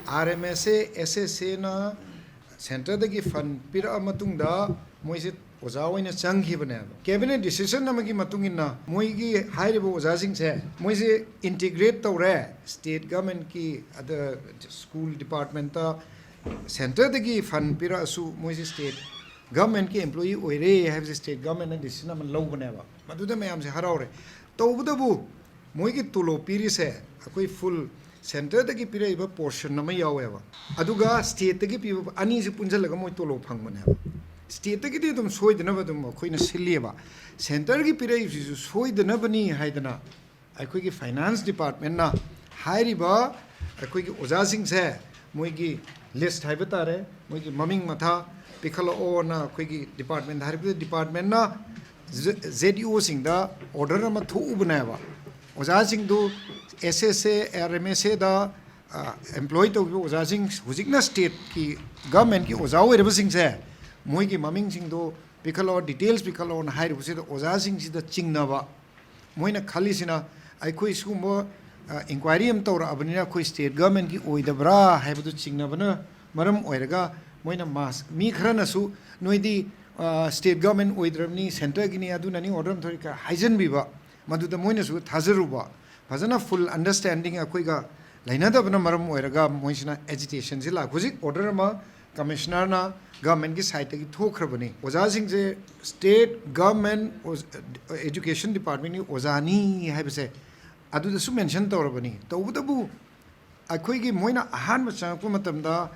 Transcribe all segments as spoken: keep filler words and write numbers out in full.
R M ꯑꯦꯁ ꯑꯦ, ꯑꯦꯁ ꯑꯦꯁ ꯑꯦꯅ ꯁꯦꯟꯇꯔꯗꯒꯤ ꯐꯟ ꯄꯤꯔꯛꯑ ꯃꯇꯨꯡꯗ ꯃꯣꯏꯁꯦ ꯑꯣꯖꯥ ꯑꯣꯏꯅ ꯆꯪꯈꯤꯕꯅꯦꯕ꯫ ꯀꯦꯕꯤꯅꯦꯠ ꯗꯤꯁꯤꯖꯟ ꯑꯃꯒꯤ ꯃꯇꯨꯡ ꯏꯟꯅ ꯃꯣꯏꯒꯤ ꯍꯥꯏꯔꯤꯕ ꯑꯣꯖꯥꯁꯤꯡꯁꯦ ꯃꯣꯏꯁꯦ ꯏꯟꯇꯤꯒ꯭ꯔꯦꯠ ꯇꯧꯔꯦ ꯁ꯭ꯇꯦꯠ ꯒꯃꯦꯟꯠꯀꯤ, ꯑꯗ ꯁ꯭ꯀꯨꯜ ꯗꯤꯄꯥꯔꯠꯃꯦꯟꯠꯇ ꯁꯦꯟꯇꯔꯗꯒꯤ ꯐꯟ ꯄꯤꯔꯛꯑꯁꯨ ꯃꯣꯏꯁꯦ ꯁ꯭ꯇꯦꯠ ꯒꯃꯦꯟꯠꯀꯤ ꯑꯦꯝꯄ꯭ꯂꯣꯌꯤ ꯑꯣꯏꯔꯦ ꯍꯥꯏꯕꯁꯦ ꯁ꯭ꯇꯦꯠ ꯒꯃꯦꯟꯠꯅ ꯗꯤꯁꯤꯖꯟ ꯑꯃ ꯂꯧꯕꯅꯦꯕ꯫ ꯃꯗꯨꯗ ꯃꯌꯥꯝꯁꯦ ꯍꯔꯥꯎꯔꯦ꯫ ꯇꯧꯕꯇꯕꯨ ꯃꯣꯏꯒꯤ ꯇꯣꯂꯣꯞ ꯄꯤꯔꯤꯁꯦ ꯑꯩꯈꯣꯏ ꯐꯨꯜ ꯁꯦꯟꯇꯔꯗꯒꯤ ꯄꯤꯔꯛꯏꯕ ꯄꯣꯔꯁꯟ ꯑꯃ ꯌꯥꯎꯋꯦꯕ, ꯑꯗꯨꯒ ꯁ꯭ꯇꯦꯠꯇꯒꯤ ꯄꯤꯕ, ꯑꯅꯤꯁꯤ ꯄꯨꯟꯁꯤꯜꯂꯒ ꯃꯣꯏ ꯇꯣꯂꯣꯞ ꯐꯪꯕꯅꯦꯕ꯫ ꯁ꯭ꯇꯦꯠꯇꯒꯤꯗꯤ ꯑꯗꯨꯝ ꯁꯣꯏꯗꯅꯕ ꯑꯗꯨꯝ ꯑꯩꯈꯣꯏꯅ ꯁꯤꯜꯂꯤꯑꯕ, ꯁꯦꯟꯇꯔꯒꯤ ꯄꯤꯔꯛꯏꯕꯁꯤꯁꯨ ꯁꯣꯏꯗꯅꯕꯅꯤ ꯍꯥꯏꯗꯅ ꯑꯩꯈꯣꯏꯒꯤ ꯐꯥꯏꯅꯥꯟꯁ ꯗꯤꯄꯥꯔꯠꯃꯦꯟꯠꯅ ꯍꯥꯏꯔꯤꯕ ꯑꯩꯈꯣꯏꯒꯤ ꯑꯣꯖꯥꯁꯤꯡꯁꯦ ꯃꯣꯏꯒꯤ ꯂꯤꯁ ꯍꯥꯏꯕ ꯇꯥꯔꯦ, ꯃꯣꯏꯒꯤ ꯃꯃꯤꯡ ꯃꯊꯥ ꯄꯤꯈꯠꯂꯛꯑꯣꯅ ꯑꯩꯈꯣꯏꯒꯤ ꯗꯤꯄꯥꯔꯠꯃꯦꯟꯠ ꯍꯥꯏꯔꯤꯕ ꯗꯤꯄꯥꯔꯠꯃꯦꯟꯠꯅ ꯖꯦ ꯏ ꯑꯣꯁꯤꯡꯗ ꯑꯣꯔꯗꯔ ꯑꯃ ꯊꯣꯛꯎꯕꯅꯦꯕ꯫ ꯑꯣꯖꯥꯁꯤꯡꯗꯨ ꯑꯦꯁ ꯑꯦꯁ ꯑꯦ, ꯑꯥꯔ ꯑꯦꯝ ꯑꯦꯁ ꯑꯦꯗ ꯑꯦꯝꯄ꯭ꯂꯣꯏ ꯇꯧꯈꯤꯕ ꯑꯣꯖꯥꯁꯤꯡ, ꯍꯧꯖꯤꯛꯅ ꯁ꯭ꯇꯦꯠꯀꯤ ꯒꯃꯦꯟꯠꯀꯤ ꯑꯣꯖꯥ ꯑꯣꯏꯔꯕꯁꯤꯡꯁꯦ, ꯃꯣꯏꯒꯤ ꯃꯃꯤꯡꯁꯤꯡꯗꯣ ꯄꯤꯈꯠꯂꯛꯑꯣ, ꯗꯤꯇꯦꯜꯁ ꯄꯤꯈꯠꯂꯛꯑꯣꯅ ꯍꯥꯏꯔꯨꯕꯁꯤꯗ ꯑꯣꯖꯥꯁꯤꯡꯁꯤꯗ ꯆꯤꯡꯅꯕ, ꯃꯣꯏꯅ ꯈꯜꯂꯤꯁꯤꯅ ꯑꯩꯈꯣꯏ ꯁꯤꯒꯨꯝꯕ ꯏꯟꯀ꯭ꯋꯥꯏꯔꯤ ꯑꯃ ꯇꯧꯔꯛꯑꯕꯅꯤꯅ ꯑꯩꯈꯣꯏ ꯁ꯭ꯇꯦꯠ ꯒꯃꯦꯟꯠꯀꯤ ꯑꯣꯏꯗꯕ꯭ꯔꯥ ꯍꯥꯏꯕꯗꯨ ꯆꯤꯡꯅꯕꯅ ꯃꯔꯝ ꯑꯣꯏꯔꯒ ꯃꯣꯏꯅ ꯃꯥꯁ, ꯃꯤ ꯈꯔꯅꯁꯨ ꯅꯣꯏꯗꯤ ꯁ꯭ꯇꯦꯠ ꯒꯃꯦꯟꯠ ꯑꯣꯏꯗ꯭ꯔꯕꯅꯤ, ꯁꯦꯟꯇꯔꯒꯤꯅꯤ, ꯑꯗꯨꯅꯅꯤ ꯑꯣꯔꯗꯔ ꯑꯃ ꯊꯣꯛꯏ ꯀ ꯍꯥꯏꯖꯟꯕꯤꯕ, ꯃꯗꯨꯗ ꯃꯣꯏꯅꯁꯨ ꯊꯥꯖꯔꯨꯕ꯫ ꯐꯖꯅ ꯐꯨꯜ ꯑꯟꯗꯔꯁ꯭ꯇꯦꯟꯗꯤꯡ ꯑꯩꯈꯣꯏꯒ ꯂꯩꯅꯗꯕꯅ ꯃꯔꯝ ꯑꯣꯏꯔꯒ ꯃꯣꯏꯁꯤꯅ ꯑꯦꯖꯤꯇꯦꯁꯟꯁꯤ ꯂꯥꯛ-, ꯍꯧꯖꯤꯛ ꯑꯣꯔꯗꯔ ꯑꯃ ꯀꯃꯤꯁꯅꯔꯅ ꯒꯃꯦꯟꯠꯀꯤ ꯁꯥꯏꯠꯇꯒꯤ ꯊꯣꯛꯈ꯭ꯔꯕꯅꯤ꯫ ꯑꯣꯖꯥꯁꯤꯡꯁꯦ ꯁ꯭ꯇꯦꯠ ꯒꯃꯦꯟꯠ ꯑꯦꯖꯨꯀꯦꯁꯟ ꯗꯤꯄꯥꯔꯠꯃꯦꯟꯠꯀꯤ ꯑꯣꯖꯥꯅꯤ ꯍꯥꯏꯕꯁꯦ ꯑꯗꯨꯗꯁꯨ ꯃꯦꯟꯁꯟ ꯇꯧꯔꯕꯅꯤ꯫ ꯇꯧꯕꯇꯕꯨ ꯑꯩꯈꯣꯏꯒꯤ ꯃꯣꯏꯅ ꯑꯍꯥꯟꯕ ꯆꯪꯉꯛꯄ ꯃꯇꯝꯗ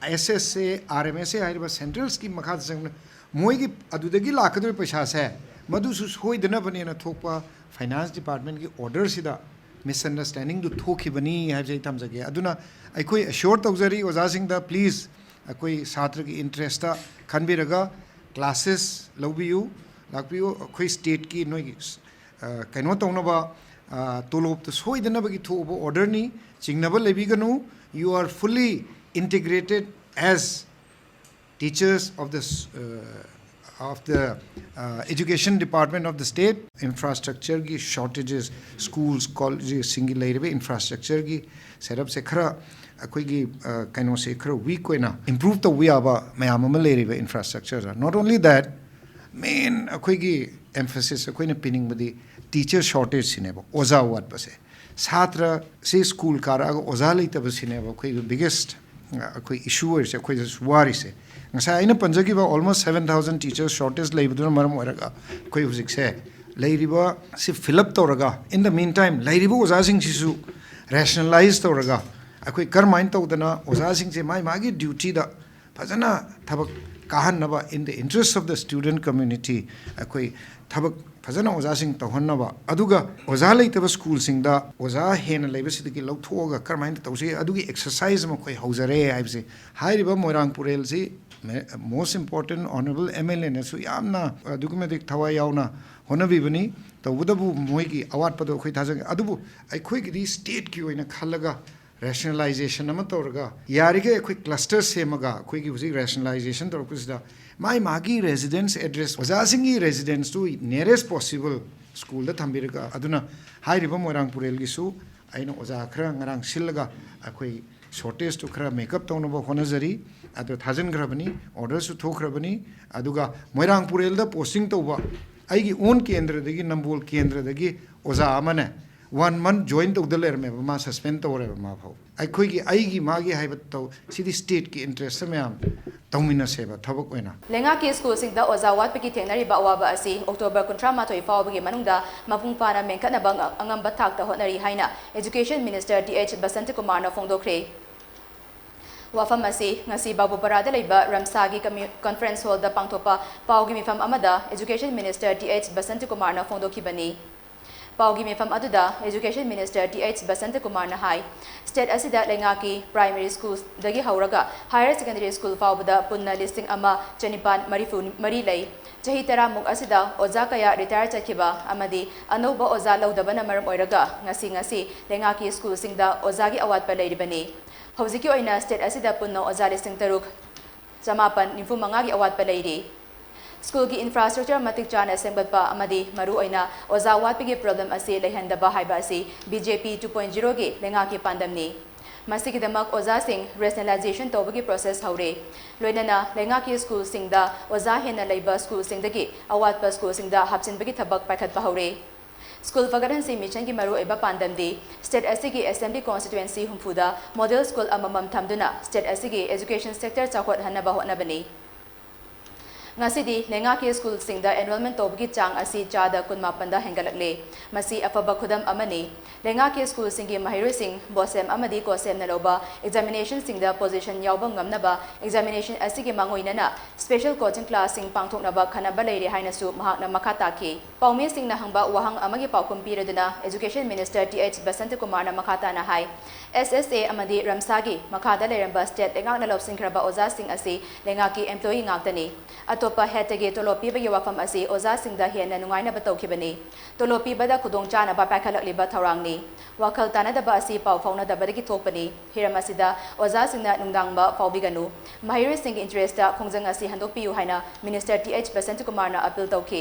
ꯑꯦꯁ ꯑꯦꯁ ꯑꯦ, ꯑꯥꯔ ꯑꯦꯝ ꯑꯦꯁ ꯑꯦ ꯍꯥꯏꯔꯤꯕ ꯁꯦꯟꯇ꯭ꯔꯦꯜ ꯁ꯭ꯀꯤꯝ ꯃꯈꯥꯗ ꯆꯪꯕ ꯃꯣꯏꯒꯤ ꯑꯗꯨꯗꯒꯤ ꯂꯥꯛꯀꯗꯧꯔꯤꯕ ꯄꯩꯁꯥꯁꯦ ꯃꯗꯨꯁꯨ ꯁꯣꯏꯗꯅꯕꯅꯦꯅ ꯊꯣꯛꯄ ꯐꯥꯏꯅꯥꯟꯁ ꯗꯤꯄꯥꯔꯠꯃꯦꯟꯠꯀꯤ ꯑꯣꯔꯗꯔꯁꯤꯗ ꯃꯤꯁꯑꯟꯗꯔꯁ꯭ꯇꯦꯟꯗꯤꯡꯗꯨ ꯊꯣꯛꯈꯤꯕꯅꯤ ꯍꯥꯏꯕꯁꯦ ꯑꯩ ꯊꯝꯖꯒꯦ꯫ ꯑꯗꯨꯅ ꯑꯩꯈꯣꯏ ꯑꯦꯁ꯭ꯌꯣꯔ ꯇꯧꯖꯔꯤ ꯑꯣꯖꯥꯁꯤꯡꯗ, ꯄ꯭ꯂꯤꯖ ꯑꯩꯈꯣꯏ ꯁꯥꯇ꯭ꯔꯒꯤ ꯏꯟꯇꯔꯦꯁꯇ ꯈꯟꯕꯤꯔꯒ ꯀ꯭ꯂꯥꯁꯦꯁ ꯂꯧꯕꯤꯌꯨ, ꯂꯥꯛꯄꯤꯌꯨ꯫ ꯑꯩꯈꯣꯏ ꯁ꯭ꯇꯦꯠꯀꯤ ꯅꯣꯏꯒꯤ, ꯑ, ꯀꯩꯅꯣ ꯇꯧꯅꯕ, ꯑ, ꯇꯣꯂꯣꯞꯇ ꯁꯣꯏꯗꯅꯕꯒꯤ ꯊꯣꯛꯎꯕ ꯑꯣꯔꯗꯔꯅꯤ꯫ ꯆꯤꯡꯅꯕ ꯂꯩꯕꯤꯒꯅꯨ꯫ You are fully integrated as teachers of the, uh, of the, uh, education department of the state. ꯏꯟꯐ꯭ꯔꯥꯁ꯭ꯇ꯭ꯔꯛꯆꯔꯒꯤ ꯁꯣꯔꯇꯦꯖꯦꯁ, ꯁ꯭ꯀꯨꯜꯁ, ꯀꯣꯂꯦꯖꯦꯁꯁꯤꯡꯒꯤ ꯂꯩꯔꯤꯕ ꯏꯟꯐ꯭ꯔꯥꯁ꯭ꯇ꯭ꯔꯛꯆꯔꯒꯤ ꯁꯦꯠꯑꯞꯁꯦ ꯈꯔ ꯑꯩꯈꯣꯏꯒꯤ ꯑ, ꯀꯩꯅꯣꯁꯦ ꯈꯔ ꯋꯤꯛ ꯑꯣꯏꯅ ꯏꯝꯄ꯭ꯔꯨꯞ ꯇꯧꯕ ꯌꯥꯕ ꯃꯌꯥꯝ ꯑꯃ ꯂꯩꯔꯤꯕ ꯏꯟꯐ꯭ꯔꯥꯁ꯭ꯇ꯭ꯔꯛꯆꯔꯗ꯫ Not only that, ꯃꯦꯟ ꯑꯩꯈꯣꯏꯒꯤ ꯑꯦꯝꯐꯦꯁꯤꯁ ꯑꯩꯈꯣꯏꯅ ꯄꯤꯅꯤꯡꯕꯗꯤ ꯇꯤꯆꯔ ꯁꯣꯔꯇꯦꯖꯁꯤꯅꯦꯕ, ꯑꯣꯖꯥ ꯋꯥꯠꯄꯁꯦ꯫ ꯁꯥꯇ꯭ꯔꯁꯤ ꯁ꯭ꯀꯨꯜ ꯀꯥꯔꯛꯑꯒ ꯑꯣꯖꯥ ꯂꯩꯇꯕꯁꯤꯅꯦꯕ ꯑꯩꯈꯣꯏꯒꯤ ꯕꯤꯒꯦꯁ ꯑꯩꯈꯣꯏ ꯏꯁꯨ ꯑꯣꯏꯔꯤꯁꯦ, ꯑꯩꯈꯣꯏꯗꯁꯨ ꯋꯥꯔꯤꯁꯦ꯫ ꯉꯁꯥꯏ ꯑꯩꯅ ꯄꯟꯖꯈꯤꯕ almost seven thousand teachers shortage ꯂꯩꯕꯗꯨꯅ ꯃꯔꯝ ꯑꯣꯏꯔꯒ ꯑꯩꯈꯣꯏ ꯍꯧꯖꯤꯛꯁꯦ ꯂꯩꯔꯤꯕ ꯁꯤ ꯐꯤꯜ ꯑꯞ ꯇꯧꯔꯒ, in the meantime ꯂꯩꯔꯤꯕ ꯑꯣꯖꯥꯁꯤꯡꯁꯤꯁꯨ ꯔꯦꯁꯅꯦꯂꯥꯏꯁ ꯇꯧꯔꯒ ꯑꯩꯈꯣꯏ ꯀꯔꯝꯍꯥꯏꯅ ꯇꯧꯗꯅ ꯑꯣꯖꯥꯁꯤꯡꯁꯦ ꯃꯥꯏ ꯃꯥꯒꯤ ꯗ꯭ꯌꯨꯇꯤꯗ ꯐꯖꯅ ꯊꯕꯛ ꯀꯥꯍꯟꯅꯕ, in the interest of the student community, ꯑꯩꯈꯣꯏ ꯊꯕꯛ ꯐꯖꯅ ꯑꯣꯖꯥꯁꯤꯡ ꯇꯧꯍꯟꯅꯕ, ꯑꯗꯨꯒ ꯑꯣꯖꯥ ꯂꯩꯇꯕ ꯁ꯭ꯀꯨꯜꯁꯤꯡꯗ ꯑꯣꯖꯥ ꯍꯦꯟꯅ ꯂꯩꯕꯁꯤꯗꯒꯤ ꯂꯧꯊꯣꯛꯑꯒ ꯀꯔꯝꯍꯥꯏꯅ ꯇꯧꯁꯤ, ꯑꯗꯨꯒꯤ ꯑꯦꯛꯁꯔꯁꯥꯏꯁ ꯑꯃ ꯑꯩꯈꯣꯏ ꯍꯧꯖꯔꯦ ꯍꯥꯏꯕꯁꯦ꯫ ꯍꯥꯏꯔꯤꯕ ꯃꯣꯏꯔꯥꯡ ꯄꯨꯔꯦꯜꯁꯤ most important honourable MLAꯅꯁꯨ ꯌꯥꯝꯅ ꯑꯗꯨꯛꯀꯤ ꯃꯇꯤꯛ ꯊꯋꯥꯏ ꯌꯥꯎꯅ ꯍꯣꯠꯅꯕꯤꯕꯅꯤ꯫ ꯇꯧꯕꯇꯕꯨ ꯃꯣꯏꯒꯤ ꯑꯋꯥꯠꯄꯗꯣ ꯑꯩꯈꯣꯏ ꯊꯥꯖꯒꯦ꯫ ꯑꯗꯨꯕꯨ ꯑꯩꯈꯣꯏꯒꯤꯗꯤ ꯁ꯭ꯇꯦꯠꯀꯤ ꯑꯣꯏꯅ ꯈꯜꯂꯒ ꯔꯦꯁꯅꯦꯂꯥꯏꯖꯦꯁꯟ ꯑꯃ ꯇꯧꯔꯒ, ꯌꯥꯔꯤꯈꯩ ꯑꯩꯈꯣꯏ ꯀ꯭ꯂꯁꯇꯔ ꯁꯦꯝꯃꯒ, ꯑꯩꯈꯣꯏꯒꯤ ꯍꯧꯖꯤꯛ ꯔꯦꯁꯅꯦꯂꯥꯏꯖꯦꯁꯟ ꯇꯧꯔꯛꯄꯁꯤꯗ ꯃꯥꯏ ꯃꯥꯒꯤ ꯔꯦꯁꯤꯗꯦꯟꯁ ꯑꯦꯗ꯭ꯔꯦꯁ, ꯑꯣꯖꯥꯁꯤꯡꯒꯤ ꯔꯦꯁꯤꯗꯦꯟꯁꯇꯨ nearest possible ꯁ꯭ꯀꯨꯜꯗ ꯊꯝꯕꯤꯔꯒ, ꯑꯗꯨꯅ ꯍꯥꯏꯔꯤꯕ ꯃꯣꯏꯔꯥꯡ ꯄꯨꯔꯦꯜꯒꯤꯁꯨ ꯑꯩꯅ ꯑꯣꯖꯥ ꯈꯔ ꯉꯔꯥꯡ ꯁꯤꯜꯂꯒ ꯑꯩꯈꯣꯏ ꯁꯣꯔꯇꯦꯖꯇꯨ ꯈꯔ ꯃꯦꯀꯞ ꯇꯧꯅꯕ ꯍꯣꯠꯅꯖꯔꯤ꯫ ꯑꯗꯣ ꯊꯥꯖꯤꯟꯈ꯭ꯔꯕꯅꯤ, ꯑꯣꯔꯗꯔꯁꯨ ꯊꯣꯛꯈ꯭ꯔꯕꯅꯤ꯫ ꯑꯗꯨꯒ ꯃꯣꯏꯔꯥꯡ ꯄꯨꯔꯦꯜꯗ ꯄꯣꯁꯇꯤꯡ ꯇꯧꯕ ꯑꯩꯒꯤ ꯑꯣꯟ ꯀꯦꯟꯗ꯭ꯔꯗꯒꯤ, ꯅꯝꯕꯣꯜ ꯀꯦꯟꯗ꯭ꯔꯗꯒꯤ ꯑꯣꯖꯥ ꯑꯃꯅꯦ, ꯋꯥꯟ ꯃꯟ ꯖꯣꯏꯟ ꯇꯧꯗ ꯂꯩꯔꯝꯃꯦꯕ, ꯃꯥ ꯁꯁꯄꯦꯟ ꯇꯧꯔꯦꯕ꯫ ꯃꯥ ꯐꯥꯎ ꯑꯩꯈꯣꯏꯒꯤ, ꯑꯩꯒꯤ ꯃꯥꯒꯤ ꯍꯥꯏꯕ ꯇꯧ, ꯁꯤꯗꯤ ꯁ꯭ꯇꯦꯠꯀꯤ ꯏꯟꯇꯔꯦꯁꯇ ꯃꯌꯥꯝ ꯇꯧꯃꯤꯟꯅꯁꯦꯕ ꯊꯕꯛ ꯑꯣꯏꯅ꯫ ꯂꯩꯉꯥꯛꯀꯤ ꯁ꯭ꯀꯨꯜꯁꯤꯡꯗ ꯑꯣꯖꯥ ꯋꯥꯠꯄꯒꯤ ꯊꯦꯡꯅꯔꯤꯕ ꯑꯋꯥꯕ ꯑꯁꯤ ꯑꯣꯛꯇꯣꯕꯔ ꯀꯨꯟꯊ꯭ꯔꯥ ꯃꯥꯊꯣꯏ ꯐꯥꯎꯕꯒꯤ ꯃꯅꯨꯡꯗ ꯃꯄꯨꯡ ꯐꯥꯅ ꯃꯦꯟꯈꯠꯅꯕ ꯑꯉꯝꯕ ꯊꯥꯛꯇ ꯍꯣꯠꯅꯔꯤ ꯍꯥꯏꯅ Education Minister ꯗꯤ ꯑꯩꯆ ꯕꯁꯟꯇꯀꯨꯃꯥꯔꯅ ꯐꯣꯡꯗꯣꯛꯈ꯭ꯔꯦ꯫ ꯋꯥꯐꯝ ꯑꯁꯤ ꯉꯁꯤ ꯕꯥꯕꯨꯄꯥꯔꯥꯗ ꯂꯩꯕ ꯔꯝꯁꯥꯒꯤ ꯀꯝꯃ꯭ꯌꯨ-, conference hallꯗ ꯄꯥꯡꯊꯣꯛꯄ ꯄꯥꯎꯒꯤ ꯃꯤꯐꯝ ꯑꯃꯗ Education Minister ꯗꯤ ꯑꯩꯆ ꯕꯁꯟꯇꯀꯨꯃꯥꯔꯅ ꯐꯣꯡꯗꯣꯛꯈꯤꯕꯅꯤ꯫ ꯄꯥꯎꯒꯤ ꯃꯤꯐꯝ ꯑꯗꯨꯗ Education Minister ꯗꯤ ꯑꯩꯆ ꯕꯁꯟꯇꯀꯨꯃꯥꯔꯅ ꯍꯥꯏ, ꯁ꯭ꯇꯦꯠ ꯑꯁꯤꯗ ꯂꯩꯉꯥꯛꯀꯤ ꯄ꯭ꯔꯥꯏꯃꯔꯤ ꯁ꯭ꯀꯨꯜꯗꯒꯤ ꯍꯧꯔꯒ ꯍꯥꯌꯔ ꯁꯦꯀꯦꯟꯗꯔꯤ ꯁ꯭ꯀꯨꯜ ꯐꯥꯎꯕꯗ ꯄꯨꯟꯅ ꯂꯤꯁꯤꯡ ꯑꯃ ꯆꯅꯤꯄꯥꯟ ꯃꯔꯤꯐꯨ ꯃꯔꯤ ꯂꯩ꯫ ꯆꯍꯤ ꯇꯔꯥꯃꯨꯛ ꯑꯁꯤꯗ ꯑꯣꯖꯥ ꯀꯌꯥ ꯔꯤꯇꯥꯌꯔ ꯆꯠꯈꯤꯕ ꯑꯃꯗꯤ ꯑꯅꯧꯕ ꯑꯣꯖꯥ ꯂꯧꯗꯕꯅ ꯃꯔꯝ ꯑꯣꯏꯔꯒ ꯉꯁꯤ, ꯉꯁꯤ ꯂꯩꯉꯥꯛꯀꯤ ꯁ꯭ꯀꯨꯜꯁꯤꯡꯗ ꯑꯣꯖꯥꯒꯤ ꯑꯋꯥꯠꯄ ꯂꯩꯔꯤꯕꯅꯤ꯫ ꯍꯧꯖꯤꯛꯀꯤ ꯑꯣꯏꯅ ꯁ꯭ꯇꯦꯠ ꯑꯁꯤꯗ ꯄꯨꯟꯅ ꯑꯣꯖꯥ ꯂꯤꯁꯤꯡ ꯇꯔꯨꯛ ꯆꯃꯥꯄꯟ ꯅꯤꯐꯨ ꯃꯉꯥꯒꯤ ꯑꯋꯥꯠꯄ ꯂꯩꯔꯤ꯫ ꯁ꯭ꯀꯨꯜꯒꯤ ꯏꯟꯐ꯭ꯔꯥꯁ꯭ꯇ꯭ꯔꯛꯆꯔ ꯃꯇꯤꯛ ꯆꯥꯅ ꯁꯦꯝꯒꯠꯄ ꯑꯃꯗꯤ ꯃꯔꯨꯑꯣꯏꯅ ꯑꯣꯖꯥ ꯋꯥꯠꯄꯒꯤ ꯄ꯭ꯔꯣꯕ꯭ꯂꯦꯝ ꯑꯁꯤ ꯂꯩꯍꯟꯗꯕ ꯍꯥꯏꯕ ꯑꯁꯤ B J P two point ꯖꯤꯔꯣꯒꯤ ꯂꯩꯉꯥꯛꯀꯤ ꯄꯥꯟꯗꯝꯅꯤ꯫ ꯃꯁꯤꯒꯤꯗꯃꯛ ꯑꯣꯖꯥꯁꯤꯡ ꯔꯦꯁꯅꯦꯂꯥꯏꯖꯦꯁꯟ ꯇꯧꯕꯒꯤ ꯄ꯭ꯔꯣꯁꯦꯁ ꯍꯧꯔꯦ꯫ ꯂꯣꯏꯅꯅ ꯂꯩꯉꯥꯛꯀꯤ ꯁ꯭ꯀꯨꯜꯁꯤꯡꯗ ꯑꯣꯖꯥ ꯍꯦꯟꯅ ꯂꯩꯕ ꯁ꯭ꯀꯨꯜꯁꯤꯡꯗꯒꯤ ꯑꯋꯥꯠꯄ ꯁ꯭ꯀꯨꯜꯁꯤꯡꯗ ꯍꯥꯞꯆꯤꯟꯕꯒꯤ ꯊꯕꯛ ꯄꯥꯏꯈꯠꯄ ꯍꯧꯔꯦ꯫ ꯁ꯭ꯀꯨꯜ ꯐꯒꯠꯍꯟꯁꯤ ꯃꯤꯁꯟꯒꯤ ꯃꯔꯨꯑꯣꯏꯕ ꯄꯥꯟꯗꯝꯗꯤ ꯁ꯭ꯇꯦꯠ ꯑꯁꯤꯒꯤ ꯑꯦꯁꯦꯝꯕ꯭ꯂꯤ ꯀꯣꯟꯁꯇꯤꯇ꯭ꯋꯦꯟꯁꯤ ꯍꯨꯝꯐꯨꯗ ꯃꯣꯗꯦꯜ ꯁ꯭ꯀꯨꯜ ꯑꯃꯃꯝ ꯊꯝꯗꯨꯅ ꯁ꯭ꯇꯦꯠ ꯑꯁꯤꯒꯤ ꯑꯦꯖꯨꯀꯦꯁꯟ ꯁꯦꯛꯇꯔ ꯆꯥꯎꯈꯠꯍꯟꯅꯕ ꯍꯣꯠꯅꯕꯅꯤ꯫ ꯉꯁꯤꯗꯤ ꯂꯩꯉꯥꯛꯀꯤ ꯁ꯭ꯀꯨꯜꯁꯤꯡꯗ ꯑꯦꯟꯔꯣꯜꯃꯦꯟ ꯇꯧꯕꯒꯤ ꯆꯥꯡ ꯑꯁꯤ ꯆꯥꯗ ꯀꯨꯟꯃꯥꯄꯟꯗ ꯍꯦꯟꯒꯠꯂꯛꯂꯦ꯫ ꯃꯁꯤ ꯑꯐꯕ ꯈꯨꯗꯝ ꯑꯃꯅꯤ꯫ ꯂꯩꯉꯥꯛꯀꯤ ꯁ꯭ꯀꯨꯜꯁꯤꯡꯒꯤ ꯃꯍꯩꯔꯣꯏꯁꯤꯡ ꯕꯣꯁꯦꯝ ꯑꯃꯗꯤ ꯀꯣꯁꯦꯝꯅ ꯂꯧꯕ ꯑꯦꯛꯖꯥꯃꯤꯅꯦꯁꯟꯁꯤꯡꯗ ꯄꯣꯖꯤꯁꯟ ꯌꯥꯎꯕ ꯉꯝꯅꯕ ꯑꯦꯛꯖꯥꯃꯤꯅꯦꯁꯟ ꯑꯁꯤꯒꯤ ꯃꯥꯡꯑꯣꯏꯅꯅ ꯁ꯭ꯄꯦꯁꯦꯜ ꯀꯣꯆꯤꯡ ꯀ꯭ꯂꯥꯁꯁꯤꯡ ꯄꯥꯡꯊꯣꯛꯅꯕ ꯈꯟꯅꯕ ꯂꯩꯔꯦ ꯍꯥꯏꯅꯁꯨ ꯃꯍꯥꯛꯅ ꯃꯈꯥ ꯇꯥꯈꯤ꯫ ꯄꯥꯎꯃꯤꯁꯤꯡꯅ ꯍꯪꯕ ꯋꯥꯍꯪ ꯑꯃꯒꯤ ꯄꯥꯎꯈꯨꯝ ꯄꯤꯔꯗꯨꯅ ꯑꯦꯖꯨꯀꯦꯁꯟ ꯃꯤꯅꯤꯁꯇꯔ ꯇꯤ ꯑꯩꯆ ꯕꯁꯟꯇꯀꯨꯃꯥꯔꯅ ꯃꯈꯥ ꯇꯥꯅ ꯍꯥꯏ, ꯑꯦꯁ ꯑꯦꯁ ꯑꯦ ꯑꯃꯗꯤ ꯔꯝꯁꯥꯒꯤ ꯃꯈꯥꯗ ꯂꯩꯔꯝꯕ ꯁ꯭ꯇꯦꯠ ꯂꯩꯉꯥꯛꯅ ꯂꯧꯁꯤꯟꯈ꯭ꯔꯕ ꯑꯣꯖꯥꯁꯤꯡ ꯑꯁꯤ ꯂꯩꯉꯥꯛꯀꯤ ꯑꯦꯝꯄ꯭ꯂꯣꯌꯤ ꯉꯥꯛꯇꯅꯤ꯫ ꯑꯇꯣꯞꯄ ꯍꯦꯠꯇꯒꯤ ꯇꯣꯂꯣꯞ ꯄꯤꯕꯒꯤ ꯋꯥꯐꯝ ꯑꯁꯤ ꯑꯣꯖꯥꯁꯤꯡꯗ ꯍꯦꯟꯅ ꯅꯨꯡꯉꯥꯏꯅꯕ ꯇꯧꯈꯤꯕꯅꯤ꯫ ꯇꯣꯂꯣꯞ ꯄꯤꯕꯗ ꯈꯨꯗꯣꯡꯆꯥꯅꯕ ꯄꯥꯏꯈꯠꯂꯛꯂꯤꯕ ꯊꯧꯔꯥꯡꯅꯤ꯫ ꯋꯥꯈꯜ ꯇꯥꯅꯗꯕ ꯑꯁꯤ ꯄꯥꯎ ꯐꯥꯎꯅꯗꯕꯗꯒꯤ ꯊꯣꯛꯄꯅꯤ꯫ ꯍꯤꯔꯝ ꯑꯁꯤꯗ ꯑꯣꯖꯥꯁꯤꯡꯅ ꯅꯨꯡꯗꯥꯡꯕ ꯐꯥꯎꯕꯤꯒꯅꯨ꯫ ꯃꯍꯩꯔꯣꯏꯁꯤꯡꯒꯤ ꯏꯟꯇꯔꯦꯁꯇ ꯈꯣꯡꯖꯪ ꯑꯁꯤ ꯍꯟꯗꯣꯛꯄꯤꯌꯨ ꯍꯥꯏꯅ ꯃꯤꯅꯤꯁꯇꯔ ꯇꯤ ꯑꯩꯆ ꯕꯁꯟꯇꯀꯨꯃꯥꯔꯅ ꯑꯄꯤꯜ ꯇꯧꯈꯤ꯫